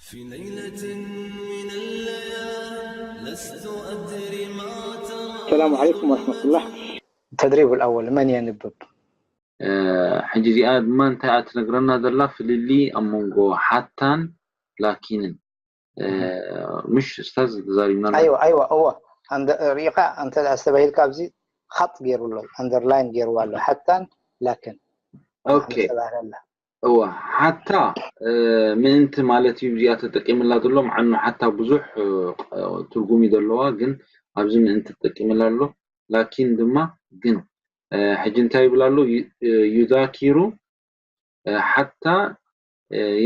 في ليلة من الليالي لست أدري ما ترى السلام عليكم ورحمة الله. التدريب الأول، من ينبب؟ ሕጂ እዚኣ ድማ እንታይ እያ ትነግረና ዘላ? ፍልልይ ኣብ መንጎ ሓታን ላኪንን። ምሽ ኡስታዝ ተዛሪብና ኣለና። ኣይዋ ኣይዋ እወ ሪኢኻ እንተ ኣስተባሂልካ ኣብዚ ኻጥ ገይሩ ኣሎ፣ ኣንደርላይን ገይርዋ ኣሎ። ሓታን ላክን ኦኬ። እወ ሓታ ምእንቲ ማለት እዩ እዚኣ ተጠቂምላ ዘሎ። ምዓኑ ሓታ ብዙሕ ትርጉም እዩ ዘለዋ፣ ግን ኣብዚ ምእንቲ ተጠቂምላ ኣሎ። ላኪን ድማ ግን ሕጂ እንታይ ይብል ኣሎ? ዩዛኪሩ ሓታ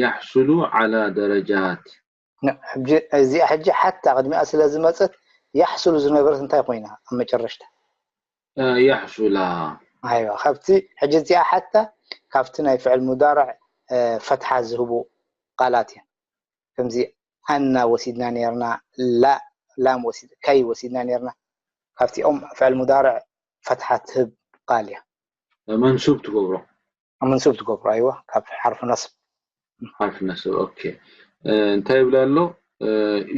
የሕሱሉ ዓላ ደረጃት። እዚኣ ሕጂ ሓታ ቅድሚኣ ስለ ዝመፀት ያሕሱሉ ዝነበረት እንታይ ኮይና ኣብ መጨረሽታ? የሕሱላ ኣይዋ ካብቲ ሕጂ እዚኣ ሓታ ካብቲ ናይ ፍዕል ሙዳርዕ ፈትሓ ዝህቡ ቃላት እየን። ከምዚ ኣና ወሲድና ነርና፣ ላ ላም ወሲድ ከይ ወሲድና ነርና። ካብቲኦም ፍዕል ሙዳርዕ ፈትሓ ትህብ ቃል እያ። መንሱብ ትገብሮ መንሱብ ትገብሮ ኣይዋ ካብ ሓርፍ ነስብ ሓርፍ ነስብ ኦኬ። እንታይ ይብል ኣሎ?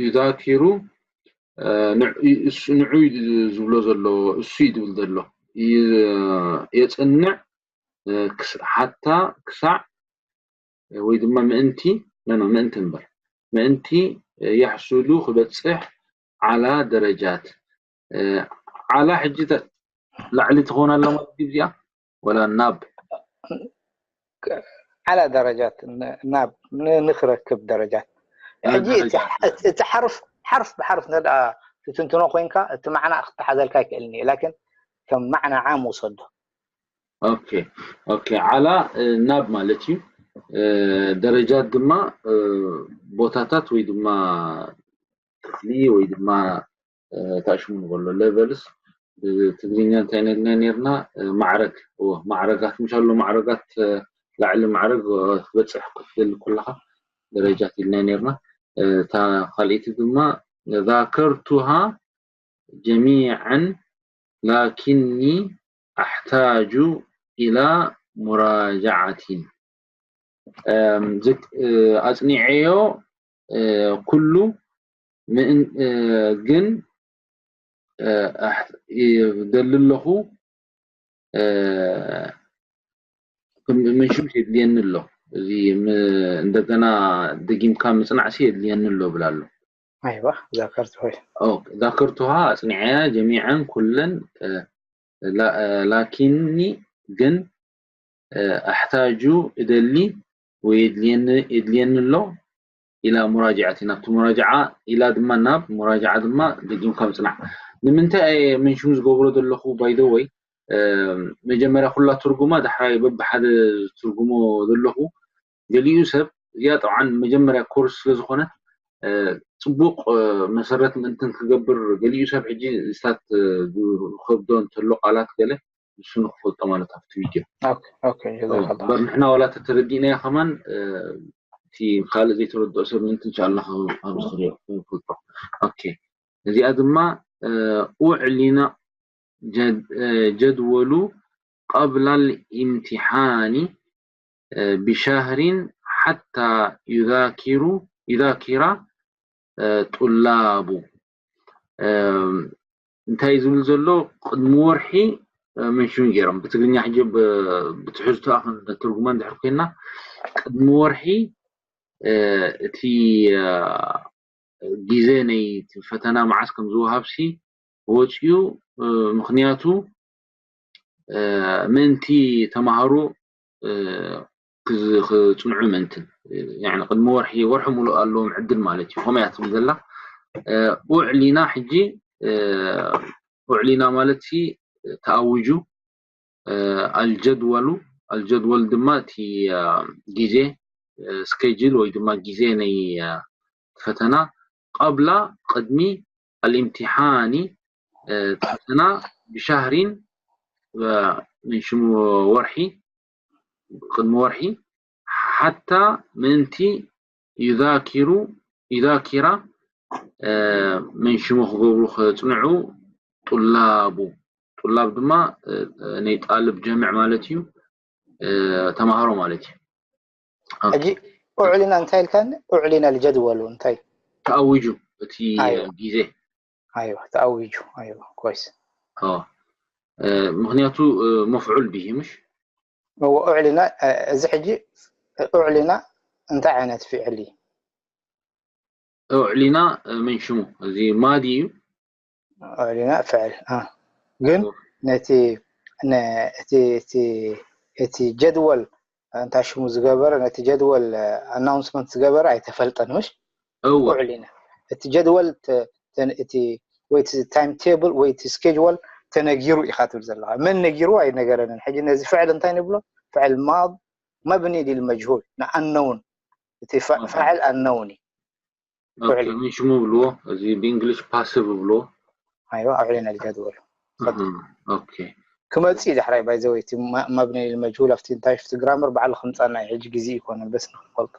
ዩዛኪሩ ንዑ እዩ ዝብሎ ዘሎ፣ እሱ እዩ ዝብል ዘሎ። የፅንዕ ሓታ ክሳዕ ወይ ድማ ምእንቲ ኖ ምእንቲ እምበር ምእንቲ የሕሱሉ ክበፅሕ ዓላ ደረጃት። ዓላ ሕጂ ላዕሊ ትኾን ኣላ ማለት እዚኣ ወላ ናብ ዓላ ደረጃት ናብ ንክረክብ ደረጃት። ሕጂ እቲ ሓርፍ ሓርፍ ብሓርፍ ነዳ ትትንትኖ ኮይንካ እቲ ማዕና ክትሓዘልካ ይክእልኒ እዩ። ላኪን ከም ማዕና ዓም ውሰዶ። ኦኬ ኦኬ። ዓላ ናብ ማለት እዩ። ደረጃት ድማ ቦታታት ወይ ድማ ክፍሊ ወይ ድማ ታሽሙ ንበሎ ሌቨልስ ብትግርኛ እንታይ ነልና ነርና? ማዕረግ። እዎ ማዕረጋት፣ ምሽ ኣሎ ማዕረጋት፣ ላዕሊ ማዕረግ ክትበፅሕ ክትደሊ ከለካ ደረጃት ኢልና ነርና። እታ ካልኣይቲ ድማ ذاكرتها جميعا لكني أحتاج إلى مراجعة. ኣፅኒዐዮ ኩሉ ግን ደሊ ኣለኹ። ምንሽምሽ የድልየኒ ኣሎ። እዚ እንደገና ደጊምካ ምፅናዕሲ የድልየኒ ኣሎ ብላ ኣሎ። ኣይዋ ዛከርቱ ሆይ ذاكرتها ኣፅኒዐያ جميعا ኩለን لكني ግን ኣሕታጁ እደሊ ወይ የድልየኒ ኣሎ ኢላ ሙራጅዓቲ ናብቲ ሙራጅዓ ኢላ ድማ ናብ ሙራጅዓ ድማ ደጊምካ ምፅናዕ። ንምንታይ እየ መንሽን ዝገብሮ ዘለኹ? ባይደወይ መጀመርያ ኩላ ትርጉማ ዳሕራይ በብሓደ ትርጉሞ ዘለኹ። ገሊኡ ሰብ እዚኣ ጠብዓን መጀመርያ ኮርስ ስለዝኾነት ፅቡቕ መሰረት ምእንትን ክገብር ገሊኡ ሰብ ሕጂ ስታት ዝኸብዶ እንተሎ ቃላት ገለ ንሱ ንክፈልጦ ማለት ኣብቲ ቪድዮ በር ንሕና ዋላ ተተረዲእናዮ ከማን እቲ ካልእ ዘይተረድኦ ሰብ ምእንቲ እንሻላ ኣብዚ ክሪኦ ፈልጦ። ኦኬ እዚኣ ድማ ኡዕሊና ጀድወሉ قبل الامتحان بشهر حتى يذاكر يذاكر طلاب እንታይ ዝብል ዘሎ ቅድሚ ወርሒ መንሽን ገይሮም ብትግርኛ ሕጂ ብትሕዝቶ ኣኽን ትርጉማ እንድሕር ኮይና ቅድሚ ወርሒ እቲ ግዜ ናይ ፈተና መዓስ ከም ዝወሃብሲ ወፅዩ ምክንያቱ ምእንቲ ተምሃሮ ክፅንዑ ምእንትን ቅድሚ ወርሒ ወርሒ ሙሉእ ኣለዎም ዕድል ማለት እዩ። ከምያ ትብል ዘላ ኡዕሊና ሕጂ ኡዕሊና ማለት ተኣውጁ ኣልጀድወሉ ኣልጀድወል ድማ እቲ ግዜ ስኬጅል ወይ ድማ ግዜ ናይ ፈተና ቀብላ ቅድሚ ኣልእምትሓኒ ፈተና ብሻህሪን ምን ሽሙ ወርሒ ቅድሚ ወርሒ ሓታ ምእንቲ ዩዛኪሩ ዩዛኪራ ምን ሽሙ ክገብሩ ክፅንዑ ጡላቡ ጡላብ ድማ ናይ ጣልብ ጀምዕ ማለት እዩ ተማሃሮ ማለት እዩ። ሕጂ أعلن እንታይ ኢልካኒ? أعلن الجدول እንታይ? ተኣዊጁ እቲ ኣይዋ። ግዜ ኣይዋ ተኣዊጁ። ኣይዋ ኮይስ ኦ፣ እ፣ ምክንያቱ እ፣ መፍዑል ብሂ ምሽ እዎ أعلن እ፣ እዚ ሕጂ أعلن እንታይ ዓይነት ፍዕል እዩ? أعلن እ፣ መን ሽሙ እዚ ማዲ እዩ። أعلن ፍዕል እ። ግን ነቲ ነ- እቲ እቲ እቲ ጀድወል እንታይ ሽሙ ዝገበረ ነቲ ጀድወል ኣናውንስመንት ዝገበረ ኣይተፈልጠን ምሽ እወ أعلن እቲ ጀድወል ተ- ተ- እቲ ወይ እቲ ታይም ቴብል ወይ እቲ ስኬጅዋል ተነጊሩ ኢኻ ትብል ዘለኻ። መን ነጊሩ ኣይነገረንን። ሕጂ ነዚ ፍዕል እንታይ ንብሎ? ፍዕል ማድ መብኒ ሊልመጅሁል ንኣነውን እቲ ፋ- ኣሃ። ፋዕል ኣነውን እዩ። ኦኬ፣ ምን ሽሙ ብልዎ እዚ ብእንግሊሽ ፓሲቭ ብልዎ። ኣይዋ أعلن الجدول ኣሃ፣ ኦኬ ክመጽእ እዩ ዳሕራይ ባይዘወይ እቲ ማ- መብኒ ሊልመጅሁል ኣብቲ እንታይ ሽፍቲ ግራመር ባዕሉ ክምጻና እዩ። ሕጂ ግዜ ይኮነን በስ ንክንፈልጦ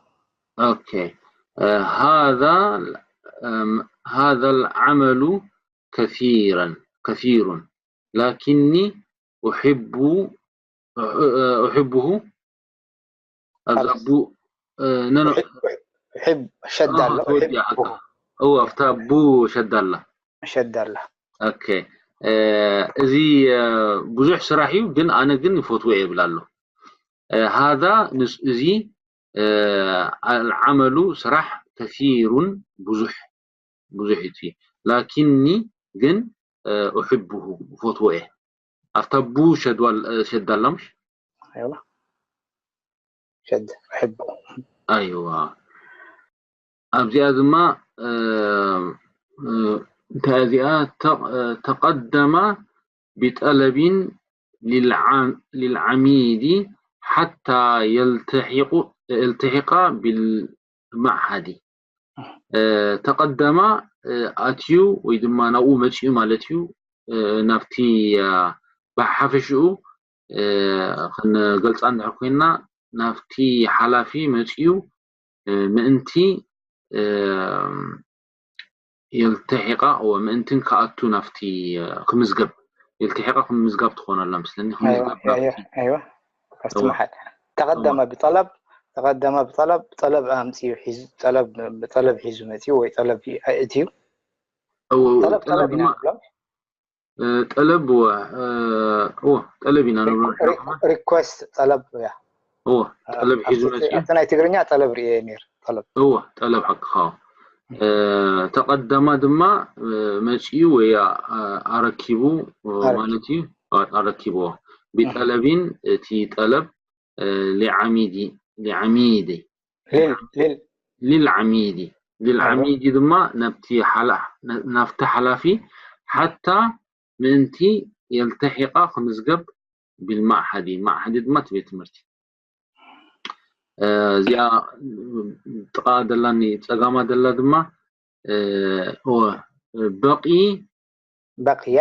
ኦኬ እ፣ هذا ال- እም፣ هذا العمل كثيرا كثير لكني أحب እ፣ أحبه ኣብዛ خلاص. ቡ እ፣ ኖ ኖ ሕብ ሸዳ ኣሎ ተወዲኣ ሕብ እወ ኣብታ ቡ ሸዳ ኣላ። ሸዳ ኣላ። ኦኬ እ፣ እዚ እ፣ ብዙሕ ስራሕ እዩ ግን ኣነ ግን ይፈትዎ እየ ይብል ኣሎ። እ፣ هذا ንስ እዚ እ፣ العمل ስራሕ كثير ብዙሕ ብዙሕ እዩ እቲ لكني ግን እ፣ أحبه ይፈትዎ እየ። ኣብታ ቡ ሸድዋ እ፣ ሸዳ ኣላ ምሽ ኣይዋ ሸድ ሕብ ኣይዋ ኣብዚኣ ድማ እ፣ እ፣ እንታይ እዚኣ ተ- እ፣ تقدم بطلب للع- للعميد حتى يلتحق يلتحق بالمعهد እ፣ ተቐደማ እ፣ ኣትዩ ወይ ድማ ናብኡ መፅኡ ማለት እዩ እ፣ ናብቲ እ፣ ብሓፈሽኡ እ፣ ክንገልፃ እንድሕር ኮይና ናብቲ ሓላፊ መፅኡ እ፣ ምእንቲ እ፣ የልተሒቃ እወ ምእንትን ክኣቱ ናብቲ እ፣ ክምዝገብ የልተሒቃ ክምዝጋብ ትኾን ኣላ ምስለኒ ክምዝጋብ ናብቲ ኣይዋ ከስተመሓል ተቐደመ ብጠለብ ተቐደመ ብጠለብ ጠለብ ኣምፅኡ ሒዙ ጠለብ ብጠለብ ሒዙ መፅኡ ወይ ጠለብ ኣእትዩ እወ ጠለብ ጠለብ ጠለብ ኢና ድማ ንብሎ እ፣ ጠለብ እወ እ፣ እወ ጠለብ ኢና ንብሎ ንሕና ከማን ሪኩዌስት ጠለብ እያ እወ ጠለብ ሒዙ ኣብቲ መፅኡ ኣብቲ ናይ ትግርኛ ጠለብ ርእየ ነይር ጠለብ እወ ጠለብ ሓቅኻ እ፣ ተቐደማ ድማ እ፣ መፅኡ ወይ ኣ- ኣረኪቡ እ፣ ኣረኪቡ። ማለት እዩ ኣ- ኣረኪብዎ ቢጠለቢን እቲ ጠለብ እ፣ ሊዓሚዲ ሊዓሚዲ ሊል ሊል ሊልዓሚዲ ሊልዓሚዲ ድማ ናብቲ ሓላ- ና- ናብቲ ሓላፊ ሓታ ምእንቲ የልተሒቃ ክምዝገብ ቢልማዕሓዲ ማዕሓዲ ድማ እቲ ቤት ትምህርቲ እ፣ እዚኣ ጥቓ ደላኒ ፀጋማ ደላ ድማ እ፣ እወ በቂ በቅያ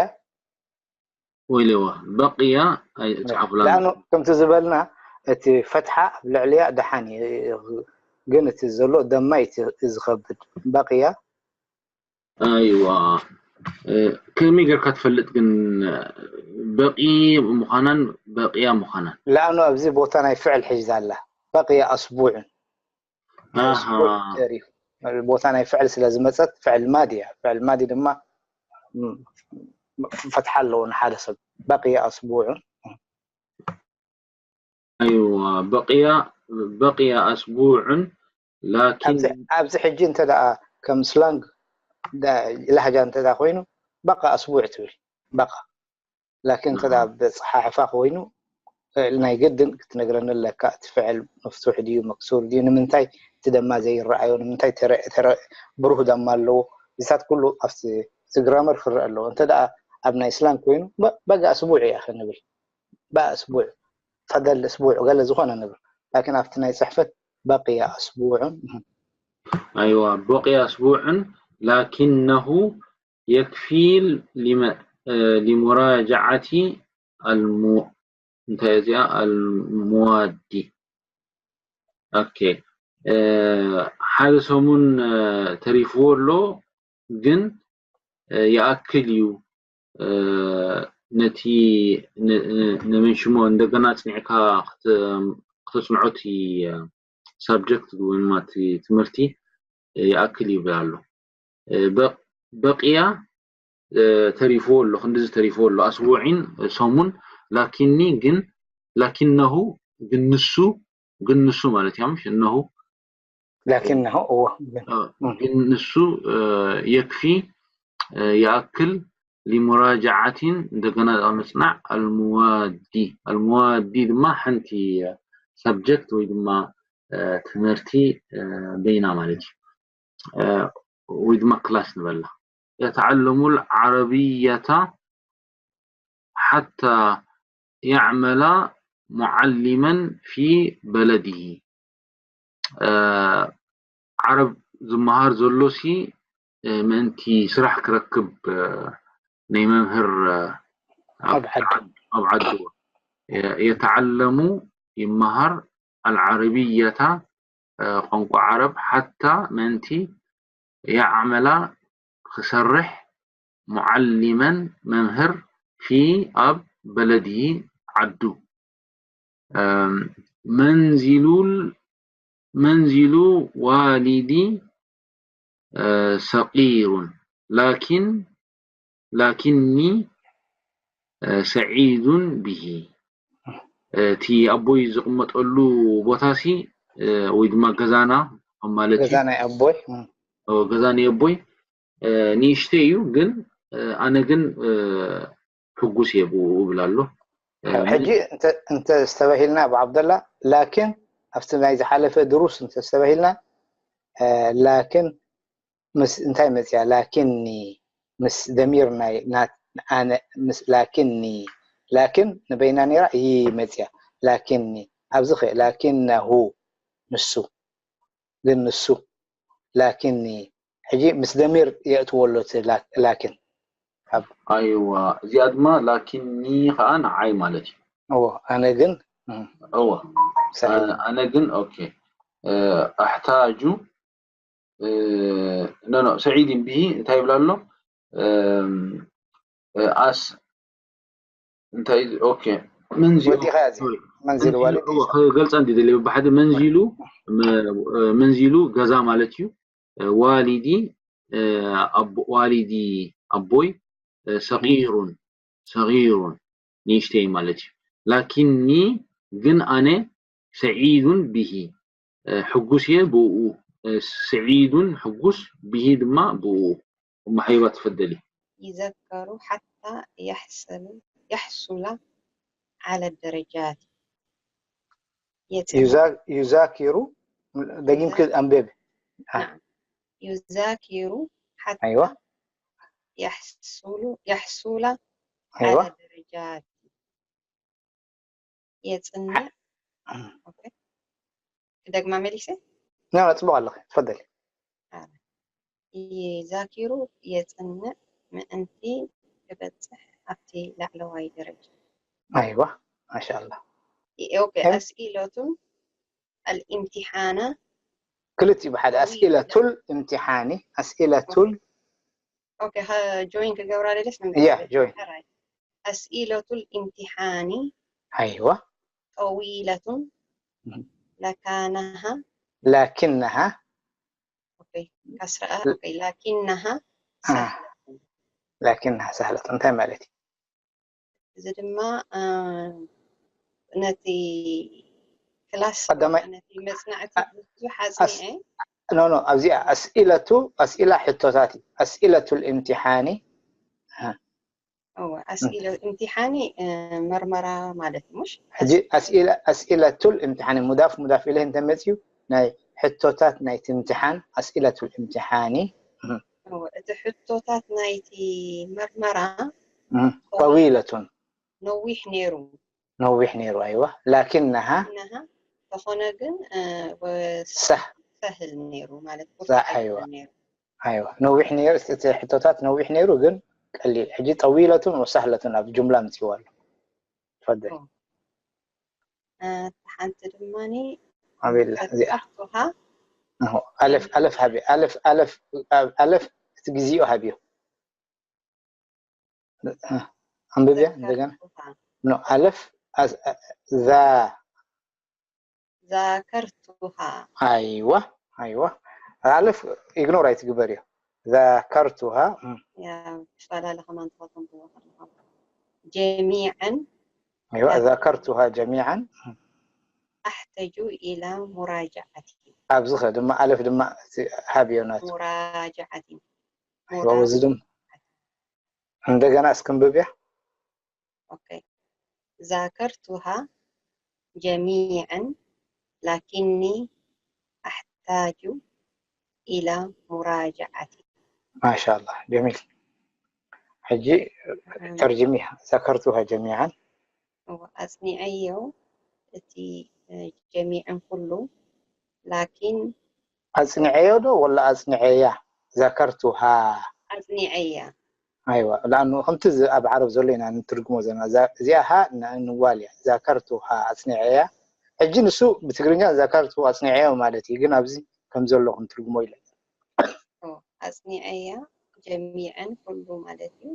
ወይለዋ በቅያ ኣይፅሓፉላ ዳኑ ከምቲ ዝበልና እቲ ፈትሓ ኣብ ልዕሊያ ደሓን እዩ ግን እቲ ዘሎ ደማ እዩ ዝኸብድ በቅያ ኣይዋ እ፣ ከመይ ጌርካ ትፈልጥ ግን በቂ ምዃናን በቅያ ምዃናን ለኣኑ ኣብዚ ቦታ ናይ ፍዕል ሒዛ ኣላ በቅያ ኣስቡዕን ኣሃ ተሪፍ ቦታ ናይ ፍዕል ስለ ዝመፀት ፍዕል ማድ እያ ፍዕል ማድ ድማ ም፣ ፈትሓ ኣለዎ ንሓደ ሰብ በቅያ ኣስቡዕን ኣይዋ በቅያ በቅያ ኣስቡዕን ላኪን ኣብዚ ኣብዚ ሕጂ እንተ ደኣ ከም ስላንግ ዳ- ላህጃ እንተ ደኣ ኮይኑ በቃ ኣስቡዕ ትብል በቃ ላኪን እንተ ደኣ ብፀሓሕፋ ኮይኑ እ፣ ናይ ግድን ክትነግረኒ ኣለካ እቲ ፍዕል መፍቱሕ ድዩ መክሱር ድዩ ንምንታይ እቲ ደማ ዘይረኣዮ ንምንታይ ተረ- ተረ- ብሩህ ደማ ኣለዎ እዚታት ኩሉ ኣብቲ እቲ ግራመር ክረአ ኣለዎ እንተ ደኣ ኣብ ናይ ስላንግ ኮይኑ በ- በጋ ኣስቡዕ እያ ክንብል በ ኣስቡዕ ፈደል ኣስቡዕ ገለ ዝኾነ ንብል ላኪን ኣብቲ ናይ ፅሕፈት በቅያ ኣስቡዕን ኣይዋ በቅያ ኣስቡዕን ላኪነሁ የክፊ ሊመ- እ፣ ሊሙራጃዓቲ ኣልሙ እንታይ እዚኣ ኣልሙዋዲ ኦኬ እ፣ ሓደ ሰሙን እ፣ ተሪፍዎ ኣሎ ግን እ፣ ይኣክል እዩ እ፣ ነቲ ን- ን- ንመንሽሞ እንደገና ኣፅኒዕካ ክተ- ክተፅንዖ እቲ እ፣ ሳብጀክት ወይ ድማ እቲ ትምህርቲ ይኣክል ይብል ኣሎ። በቅያ ተሪፍዎ ኣሎ፣ ክንድዚ ተሪፍዎ ኣሎ፣ ኣስቡዒን ሰሙን። ላኪኒ ግን፣ ላኪነሁ ግን ንሱ፣ ግን ንሱ ማለት እያ፣ ምሽ እነሁ ላኪነሁ እዎ ግን ንሱ የክፊ ይኣክል ሊሙራጃዓቲን እንደገና ምፅናዕ ኣልሙዋዲ። ኣልሙዋዲ ድማ ሓንቲ ሳብጀክት ወይ ድማ ትምህርቲ በይና ማለት እዩ፣ ወይ ድማ ክላስ ንበላ። የተዓለሙ ዓረብየታ ሓታ ያዕመላ ሙዓሊመን ፊ በለድሂ። ዓረብ ዝመሃር ዘሎ ሲ ምእንቲ ስራሕ ክረክብ ናይ መምህር ኣብ ዓዱ የተዓለሙ ይመሃር ኣልዓረብየታ ቋንቋ ዓረብ ሓታ ምእንቲ የዓመላ ክሰርሕ ሙዓሊመን መምህር ፊ ኣብ በለዲ ዓዱ። መንዚሉ መንዚሉ ዋሊዲ ሰቂሩን ላኪን ላኪኒ ሰዒዱን ብሂ። እቲ ኣቦይ ዝቕመጠሉ ቦታሲ ወይ ድማ ገዛና ማለት እዩ። ገዛ ናይ ኣቦይ ገዛ ናይ ኣቦይ ንእሽተይ እዩ፣ ግን ኣነ ግን ሕጉስ እየ ብኡ እብል ኣሎ። ሕጂ እንተ ዝተባሂልና ብዓብደላ ላኪን ኣብቲ ናይ ዝሓለፈ ድሩስ እንተ ዝተባሂልና ላኪን ምስ እንታይ መፅያ? ላኪኒ ምስ ደሚር ናይ ኣነ ምስ ላኪኒ ላኪን ንበይና ነይራ እይ መፅያ። ላኪኒ ኣብዚ ኸ ላኪነሁ ንሱ ግን ንሱ ላኪኒ ሕጂ ምስ ደሚር የእትዎ ኣሎ እቲ ላኪን ኣይዋ እዚኣ ድማ ላኪኒ ከዓ ንዓይ ማለት እዩ። እዎ ኣነ ግን እዎ ኣነ ግን ኦኬ ኣሕታጁ ኖ ኖ ሰዒድን ብሂ እንታይ ይብላ ኣሎ ኣስ እንታይ ኦኬ መንዚሉ ወዲኻ እዚ መንዚሉ ዋሊድ ክገልፃ እንዲ ደልየ ብሓደ መንዚሉ መንዚሉ ገዛ ማለት እዩ። ዋሊዲ ዋሊዲ ኣቦይ ሰጊሩን ሰጊሩን ንእሽተይ ማለት እዩ። ላኪኒ ግን ኣነ ሰዒዱን ብሂ ሕጉስ እየ ብኡ። ሰዒዱን ሕጉስ ብሂ ድማ ብኡ። እሞ ሓቢባ ትፈደሊ። يذكر حتى يحصل يحصل على الدرجات. يذاكر دقيقة أنبيب. نعم. يذاكر حتى أيوة. يحصل يحصل أيوة. على درجات. يتسنى. أوكي. كداك ما مليسي؟ نعم، أتبع الله. تفضلي. يذاكر يتسنى من أنت كبتح أبتي لعلواي درجة. أيوة، ما شاء الله. أوكي. أسئلة الامتحان ክልቲኡ ብሓደ ኣስኢለቱል እምትሓኒ ኣስኢለቱል ኦኬ ጆይን ክገብራ ደስ ያ ጆይን ኣስኢለቱል እምትሓኒ ኣይዋ ጠዊለቱን ለካነሃ ላኪነሃ ኦኬ ካስረኣ ኦኬ ላኪነሃ ላኪነሃ ሳህለት እንታይ ማለት እዩ እዚ ድማ ነቲ ክላስ ቀዳማይ ነቲ መፅናዕቲ ብዙሕ ኣፅኒዐ ኖ ኖ ኣብዚኣ ኣስኢለቱ ኣስኢላ ሕቶታት እዩ ኣስኢለቱ ልእምትሓኒ እወ ኣስኢለ እምትሓኒ መርመራ ማለት እዩ ሙሽ ሕጂ ኣስኢለቱ ልእምትሓኒ ሙዳፍ ሙዳፍ ኢለህ እንተመፅዩ ናይ ሕቶታት ናይቲ እምትሓን ኣስኢለቱ ልእምትሓኒ እወ እቲ ሕቶታት ናይቲ መርመራ ጠዊለቱን ነዊሕ ነይሩ ነዊሕ ነይሩ ኣይዋ ላኪን ነሃ ነሃ ተኾነ ግን ሳህ ሰህል ነይሩ ማለት ሳህ ኣይዋ ኣይዋ ነዊሕ ነይሩ እቲ ሕቶታት ነዊሕ ነይሩ ግን ቀሊል ሕጂ ጠዊለቱን ወሳህለቱን ኣብ ጁምላ ምፅዋ ኣሎ ትፈደል ሓንቲ ድማኒ ኣቤላ እዚኣ ቀርቶኻ ኣለፍ ኣለፍ ሃቢ ኣለፍ ኣለፍ ኣለፍ እቲ ግዜኡ ሃብዮ ኣንብብያ እንደገና ኖ ኣለፍ ዛ ذاكرتها ኣይዋ ኣይዋ ኣልፍ ኢግኖር ኣይትግበርዮ ذاكرتها ያ ብፈላለ ከማን ተኸተንብዎ ከለኻ جميعا ኣይዋ ذاكرتها جميعا أحتاج إلى مراجعة ኣብዚ ኸ ድማ ኣልፍ ድማ ሃብዮ ናቱ مراجعة ኣይዋ እዚ ድማ እንደገና እስክንብብያ أوكي ذاكرتها جميعا لكني أحتاج إلى مراجعة ማሻ ኣላህ ጀሚል ሕጂ ተርጅሚሃ ذكرتها جميعا ኣጽኒዐዮ እቲ ጀሚዕን ኩሉ ላኪን ኣጽኒዐዮ ዶ ወላ ኣጽኒዐያ ذكرتها ኣጽኒዐያ ኣይዋ ላኣኑ ከምቲ ኣብ ዓረብ ዘሎ ኢና ንትርጉሞ ዘለና እዚኣ ሃ ንዋል እያ ذكرتها ኣጽኒዐያ ሕጂ ንሱ ብትግርኛ ذكرت ኣጽኒዐዮ ማለት እዩ ግን ኣብዚ ከም ዘሎ ክንትርጉሞ ኢለ ኣጽኒዐያ ጀሚዐን ኩሉ ማለት እዩ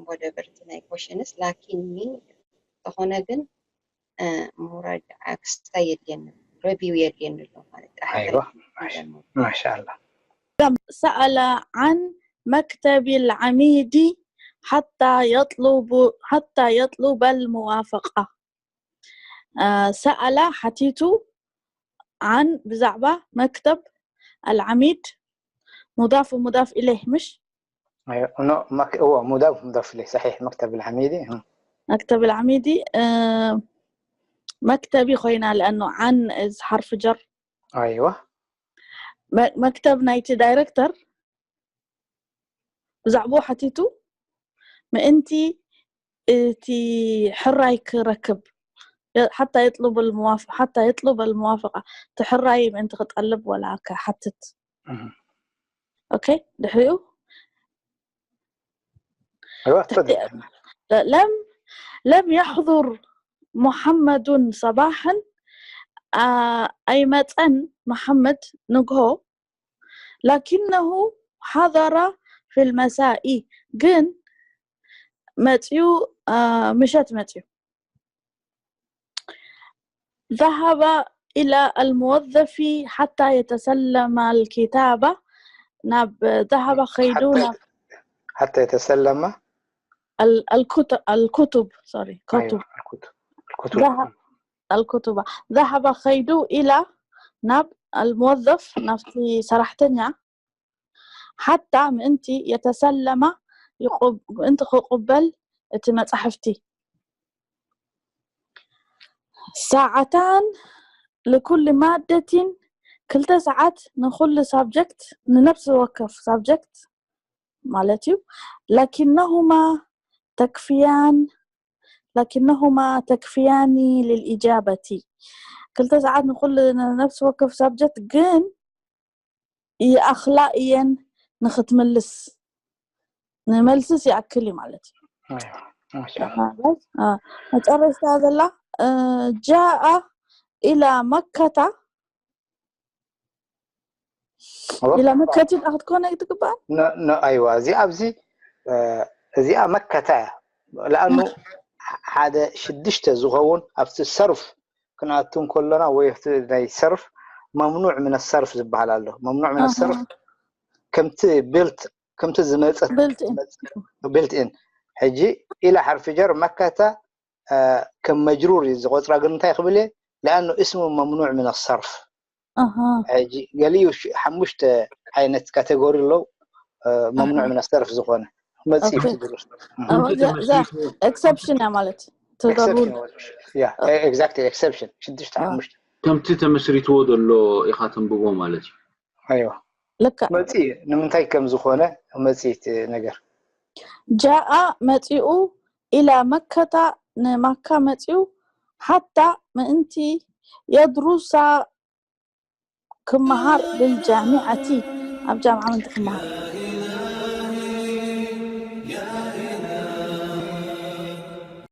ወደበርቲ ናይ ኮሽንስ ላኪን ሚ ተኾነ ግን ሙራጃዓ ክስታይ የድልየኒ ረቢው የድልየኒ ኣሎ ማለት ኣይዋ ማሻኣላ سأل عن مكتب العميد حتى يطلب حتى يطلب الموافقة سأل حتيتو عن ብዛዕባ መክተብ العميد مضاف ومضاف إليه مش እዎ مضاف مضاف إليه صحيح مكتب العميد مكتب العميد መክተቢ ኮይና لأنه عن حرف جر أيوة መክተብ ናይቲ ዳይረክተር ብዛዕባኡ ሓቲቱ ምእንቲ እቲ ሕራይ ክረክብ حتى يطلب الموافقة حتى يطلب الموافقة እቲ ሕራይ ምእንቲ ክጠልብ ወላ ክሓትት okay ድሕሪኡ أيوة تفضل لم لم يحضر محمد صباحا ኣይመፀን መሓመድ ንግሆ لكنه حضر في المساء ግን መፅዩ ምሸት መፅዩ ذهب إلى الموظف حتى يتسلم الكتابة ናብ ذهب ከይዱ ናብ حتى يتسلم الكتب sorry كتب الكتب الكتب ذهب ከይዱ إلى ናብ الموظف ናብቲ ሰራሕተኛ حتى ምእንቲ يتسلم ምእንቲ ክቕበል እቲ መጻሕፍቲ ساعتان لكل مادة ክልተ ሰዓት ንኩሉ ሳብጀክት ንነፍሲ ወከፍ ሳብጀክት ማለት እዩ لكنهما تكفيان لكنهما تكفيان للإجابة ክልተ ሰዓት ንኩሉ ነፍሲ ወከፍ ሳብጀክት ግን ይኣኽላ እየን ንክትምልስ ንመልስስ ይኣክል እዩ ማለት እዩ መጨረሽታ ዘላ جاء إلى مكة إلى مكة ክትኮነ ትግባእ ኣይዋ እዚ ኣብዚ እዚኣ መከታ እያ لأنه ሓደ ሽዱሽተ ዝኸውን ኣብቲ ሰርፍ ክንኣቱ እንከሎና ወይ ኣብቲ ናይ ሰርፍ ممنوع من الصرف ዝበሃል ኣሎ ممنوع من الصرف ከምቲ built ከምቲ ዝመፀት built in ሕጂ إلى حرف جر መከታ ከም መጅሩር እዩ ዝቆፅራ ግን እንታይ ክብል እየ لأنه اسم ممنوع من الصرف ሕጂ ገሊኡ ሓሙሽተ ዓይነት ካቴጎሪ ኣለዉ ممنوع من الصرف ዝኾነ መፅእ exception እያ ማለት exactly exception ሽዱሽተ ሓሙሽተ ከምቲ ተመስሪትዎ ዘሎ ኢኻ ተንብቦ ማለት እዩ ኣይዋ ልካ መፅእ ንምንታይ ከም ዝኾነ መፅእ ነገር جاء መፂኡ إلى مكة ንማካ መፂኡ حتى ምእንቲ يدرس ክመሃር للجامعة ኣብ ጃምዓ ምእንቲ ክመሃር